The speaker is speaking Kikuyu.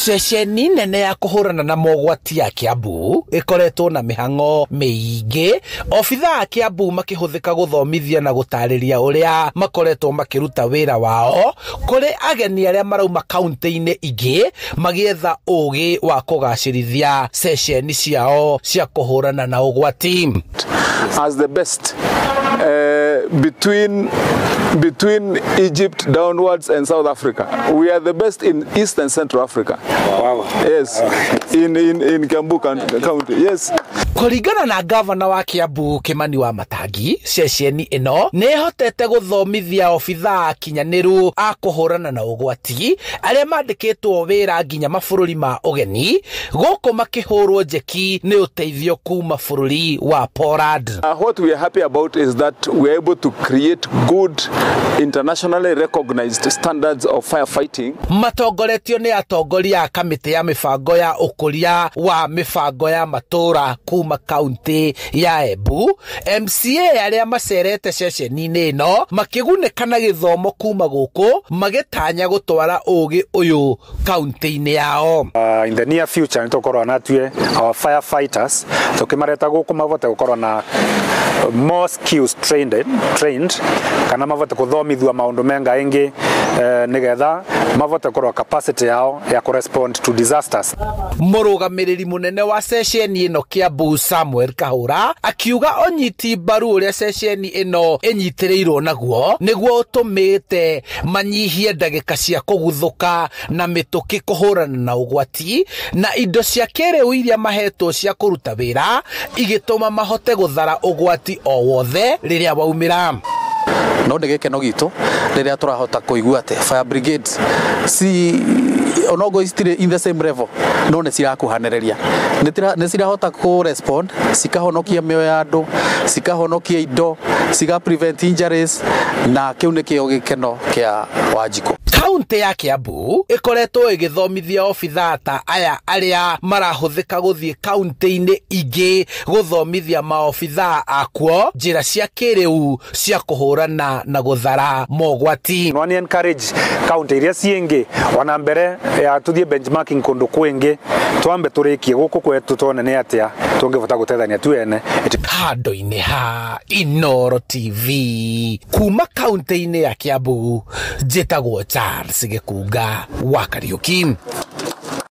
Ceceni nene ya kũhũrana na mogwati ya Kiambu ĩkoretwo na mĩhang'o mĩingĩ, obithaa a Kiambu makĩhũthĩka gũthomithia na gũtarĩria ũrĩa makoretwo makĩruta wĩra wao kũrĩ ageni arĩa marauma kaunti-inĩ ingĩ magĩetha ũgĩ wa kũgacĩrithia ceceni ciao cia kũhũrana na ũgwati. As the best between Egypt downwards and South Africa. We are the best in East and Central Africa. Wow. Yes, in Kiambu County. Yes. Kũringana na gavana wa Kiambu Kimani wa Matangi, ceceni ĩno nĩ ĩhotete gũthomithia obithaa kinyanĩru a kũhũrana na ũgwati arĩa mandĩkĩtwo wĩra nginya mabũrũri ma ũgeni gũkũ makĩhũrwo njeki nĩ ũteithio kuma bũrũri wa Poland. What we are happy about is that we are able to create good internationally recognized standards of firefighting. Matongoretio nĩ atongoria a kamĩtĩ ya mĩbango ya ũkũria wa mĩbango ya matũra kuma kaunti ya Embu, MCA arĩa macerete ceceni-inĩ ĩno makĩgunĩka na gĩthomo kuma gũkũ magĩtanya gũtwara ũgĩ ũyũ kaunti-inĩ yao. In the near future nĩtũkorwo na tue our firefighters tũkĩmareta gũkũ mabote gũkorwo na more skills trained kana mabote kũthomithua maũndũ menga ĩngĩ nĩgetha mabote gũkorwo capacity yao ya kũrespond to disasters. Mũrũgamĩrĩri mũnene wa ceceni ĩno Kiambu Samuel Kahũra akiuga ũnyiti mbaru ũrĩa ceceni ĩno ĩnyitĩrĩirwo naguo nĩguo ũtũmĩte manyihie ndagĩka cia kũguthũka na mĩtũkĩ kũhũrana na ũgwati na indo cia kĩrĩu iria mahetwo cia kũruta wĩra igĩtũma mahote gũthara ũgwati o wothe rĩrĩa waumĩra. No nĩ gĩkeno gitũ rĩrĩa tũrahota kũigua atĩ fire brigades si onogo citirĩ in the same level no nĩ cirakuhanĩrĩria, nĩ cirahota kũ respond, cikahonokia mĩoyo ya andũ, cikahonokia indo, ciga prevent injuries, na kĩu nĩkĩo gĩkeno kĩa Wanjikũ. Kaunti ya Kiambu ĩkoretwo ĩgĩthomithia obithaa ta aya arĩa marahũthĩka gũthiĩ kaunti-inĩ ingĩ gũthomithia maobithaa akuo njĩra cia kĩrĩu cia kũhũrana na gũthara mogwati. No ni encourage kaunti iria ciĩngĩ ona mbere ya tuthiĩ benchmarking kũndũ kwĩngĩ twambe tũrĩkie gũkũ kwetu tuone nĩ atĩa tũngĩbota gũteithania tuene. Handũ-inĩ ha Inooro TV kuma kaunti-inĩ ya Kiambu, njĩtagwo Charles Gĩkunga wa Kariũki.